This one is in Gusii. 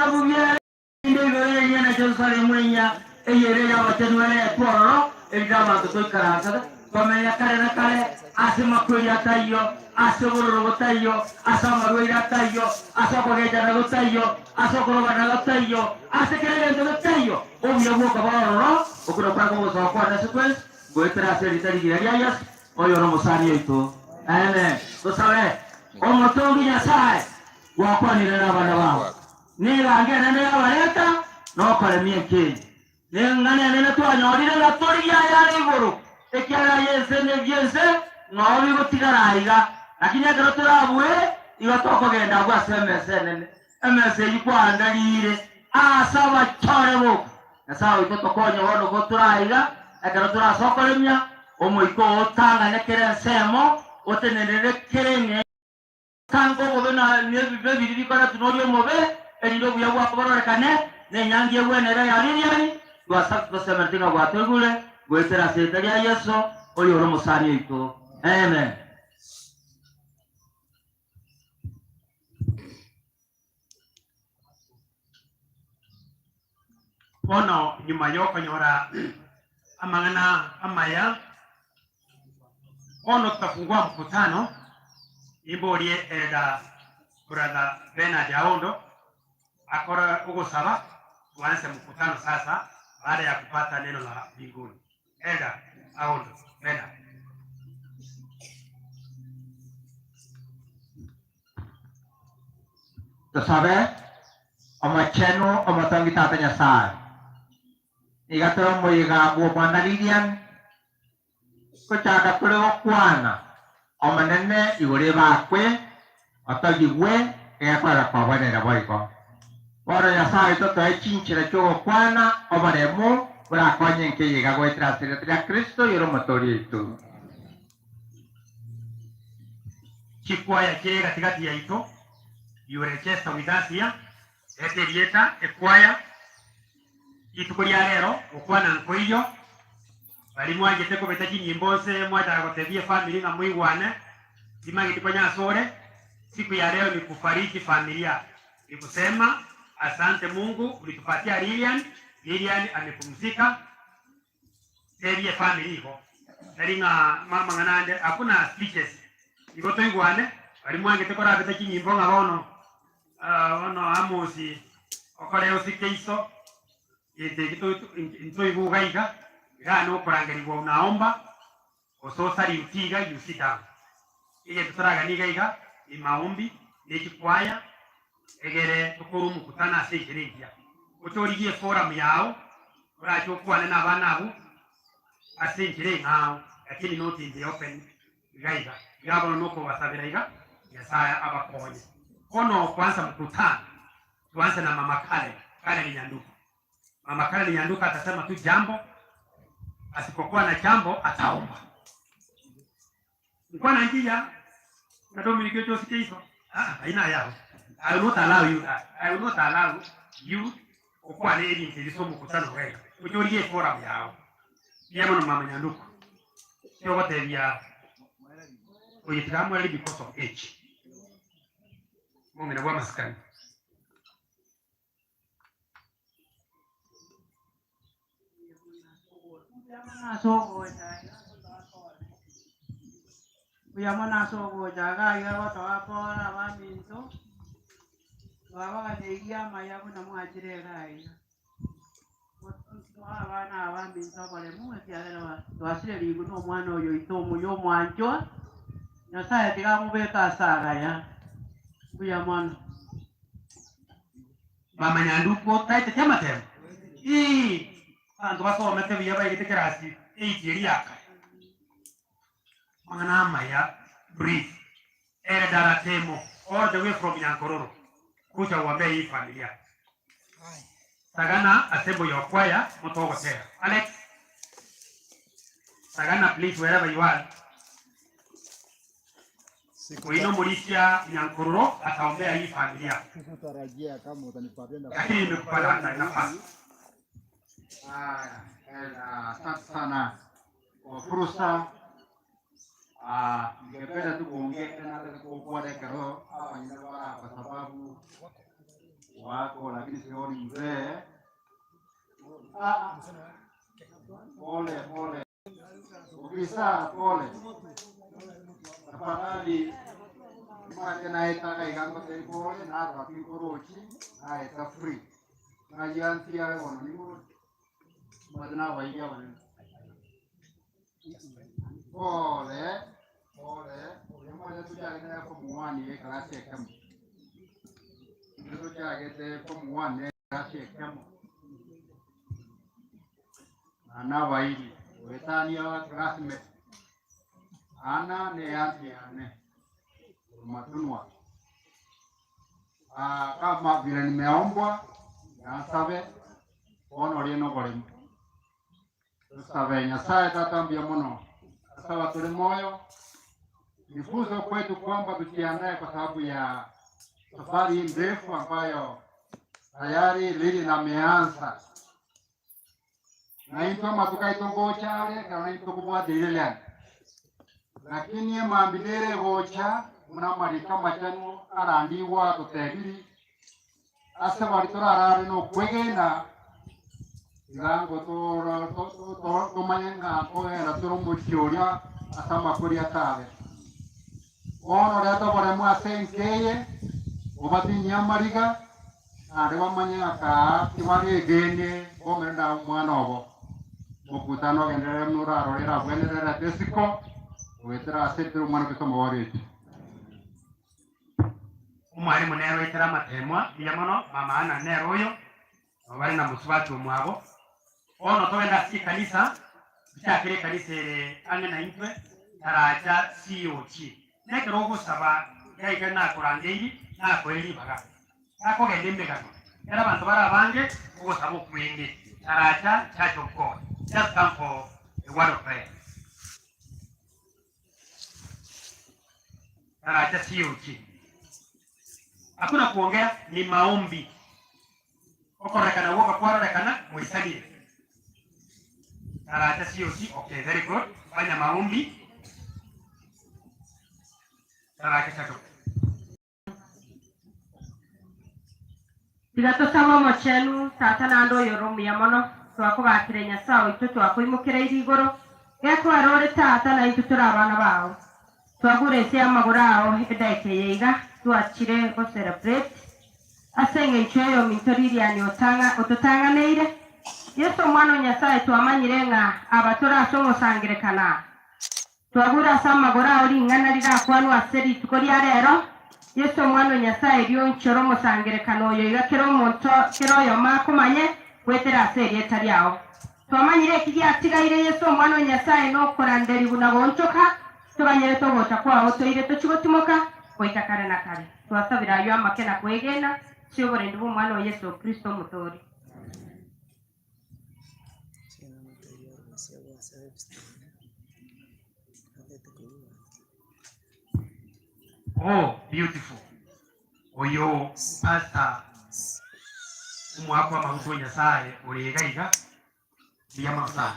Tobugie erinde igoro enyia na Yerusalemu enyia, eyere ey'abachenu eretwe ororo, erinde abanto toikaransete, tomenye kare na kare ase amakweri ataiyo, ase obororo botaiyo, ase amarwaire ataiyo, ase okogechana gotaiyo, ase okorogana gotaiyo, ase kera egento getaiyo. Obuya bw'okoba ororo, okwo nakwo akogosaba kwane ase twensi, goetera ase erieta rigiya ria Yeso, oyore omosani oito. Amen. Tosabe. Omotongi Nyasae, gwakwanire nabana bao, negango enene yabareta, nokoremia ekeene. Neng'ana enene twanyorire ng'a torigie ayare igoro, ekiagera ay'ense na ebi'ense nao bigotigara aiga. Lakini ekero torabue, igo tokogenda agwo ase emesa enene, emesa eyio kwaandarire aase abachore boka. Nyasae oito tokonye bono gotore aiga, ekero torase okoremia, Omoika oo otang'ane kera ensemo, otenenere kera eng'encho. Tanga obobe na ebibe biria bikoretwe noria omobe, erinde obuya bwao bororekane, na enyangi egwenere ya Lilian, Twasemeretie ng'a gwatoigure goetera ase erieta ria Yeso, oyore omosani oito. Amen. Bono nyuma y'okonyora amang'ana amaya, bono tutafungua mkutano, nimborie Elder Brother Bernard Aondo akore ogosaba tuanze mkutano sasa baada ya kupata neno la mbinguni. Elder Aondo Bernard. Tosabe, Omochenu omotongi Tata Nyasae, niga tore omoyega bw'omwana Lilian, gochaka tore gokwana, Omonene igoro ebakwe, otogigwe, egekorera kwabwenire boigo. Bono Nyasae oito toe chinchera chi'ogokwana oboremu borakonye enka eye iga goetera ase erieta ria Kristo oyore Omotoori oito. Chikwaya chire gatigati yaito, You register with us here, reta erieta ekwaya, rituko ria rero gokwana nkoiyo, baria mwanchete kobeta chinyimbo nse mwachaka gotebia efamiri ng'a moigwane, timanyeti konya asore, siku ya leo ni kufariji familia, ni kusema asante Mungu ulitupatia Lilian, Lilian amepumzika, Tebia efamiri igo, tari ng'a amang'ana ande, hakuna speeches. Igo toigwane, baria mwangete korabete chinyimbo ng'a bono bono Amosi okore osike iso, gento eki ntoigwe iga iga, igaa nokorangerigwa unaomba, gose osariuti iga you sit down. Egento toraganie iga iga ni maombi ne chikwaya egere tokore omokutano ase enchera engiya. Oche origie eforum yao orache okwane na abana abwo ase enchera eng'ao lakini not in the open iga iga. Iga bono nokobasabera iga Nyasaye abakonye. Bono kwanza mkutano tuanze na mama Karen, Karen Nyanduko. Mama Karen Nyanduka atasema tu jambo, asipokuwa na jambo ataomba. Nkwana ngiya na Dominic ocho osike iso. Ah, aina yao. I will not allow you that. I will not allow you okwane ebinto ebi ase omokutano iga. Oche origie eforum yao. Mbuya mono Mama Nyanduku. Tiogotebia oyo tiga amwereri because of age. Omong'ina bw'amasikani. Mbuya mono ase ogocha iga iga gotoa pore abaminto, twabaganeirie amaya buna mwachire iga iga. Moe abana aba baminto oboremu, ekiagera twasirerigwe nomwana oyo oito omuya omwanchwa, Nyasaye tiga amobeke ase agaya. Mbuya mono. Mama Nyanduku otaeteti amatemo? Ii, abanto basomete buya baigete kerasi eight eria ya kare. Amang'ana amaya brief. Ere Daratemo all the way from Nyankororo kuja uombee hii familia. Sagana assemble your choir motogotera. Alex Sagana please wherever you are. Oino omorisia Nyankororo ataombea hii familia. Sikutarajia kama utanipatia Lakini nimekupa nafasi. Haya, asante sana kwa fursa. Ah, ningependa tu kuongea tena hata kukuwa ekero abanyene bara kwa sababu Wako lakini sioni mzee. Ah, pole pole. Ofisa pole. Tafadhali mate naetaga iga ngotebi pole narora tinkorochi naeta free. Nayansi yare bono ningorochi. Mate nabairi abanene. Pole pole oyo mwacha tochagete nere form one ye ekarasi ekemo. Intwe tochagete form one ne ekarasi ekemo. Na nabairi goetania classmate ana ne eanti yane korwa Matunwa. Ah, kama vile nimeombwa nyasabe bono orie noboremu. Tosabe Nyasae Tata mbuya mono ase abatore moyo. Ni funzo kwetu kwamba tujiandae kwa sababu ya safari hii ndefu ambayo tayari Lilian ameanza. Na intwe amatuko aito ngocha are ekero naintwe tokobwata Lilian. Lakini emambia nere egocha buna amariko amachenu arandigwe atotebiri Ase baria torarare nokwegena, iga ngo tomanye ng'a nkogenda tore omochie oria ase amakori atabe. Bono reta oboremu ase enka eye, obatinyie amariga, naende bamanye ng'a kaa tibaregene bomende omwana obo. Mokutano ogenderere buna orarore erabwenere erete isiko, goetera ase ekero omwana Kristo omoboretie. Omwalimu nere oitere amateemwa mbuya mono, mama Anna nere oyo, nabo bare na mosubati omwabo. Bono togende ase chikanisa, tochakere ekanisa ere ang'e naintwe, taracha COG. Nekero ogosaba iga iga nakorangeiri, nakoe ribaga. Takogenda emegano, ekero abanto bare abange, ogosaba okwenge. Taracha Church of God. Just come for a word of prayer. Taracha COG. Hakuna kuongea ni maombi. Okororekana gwoka kwarorekana moisanire. Taracha COG. Okay, very good. Fanya maombi. Taracha Church of Tiga tosabe Omochenu, Tata naende oyore omuya mono, twakobakire Nyasae oito twakoimokereirie igoro, gekoera ore Tata naintwe tore abana bao. Twagure inse y'amagoro ao edaika eye iga, twachire go celebrate ase engencho y'oyominto Lilian otang'a ototang'aneire. Yeso Omwana o Nyasae twamanyire ng'a aba tore ase omosangerekano aa. Twagure ase amagoro ao ring'ana rirakwanwe ase rituko ria rero, Yeso Omwana o Nyasae, erio onchore omosangerekano oyo iga kera omonto kera oyomo akomanye goetera ase erieta riao. Twamanyire eki giatigaire Yeso Omwana o Nyasae nokoranderigwa na goonchoka, toganyerete ogocha kwao toire tochie gotimoka goika kare na kare. Twasabire ayio amake na kwegena ase oborendi bw'Omwana o Yeso Kristo Omotoori. Oh beautiful oyo pastor omwaka amaguta o Nyasaye ore iga iga mbuya mono sana.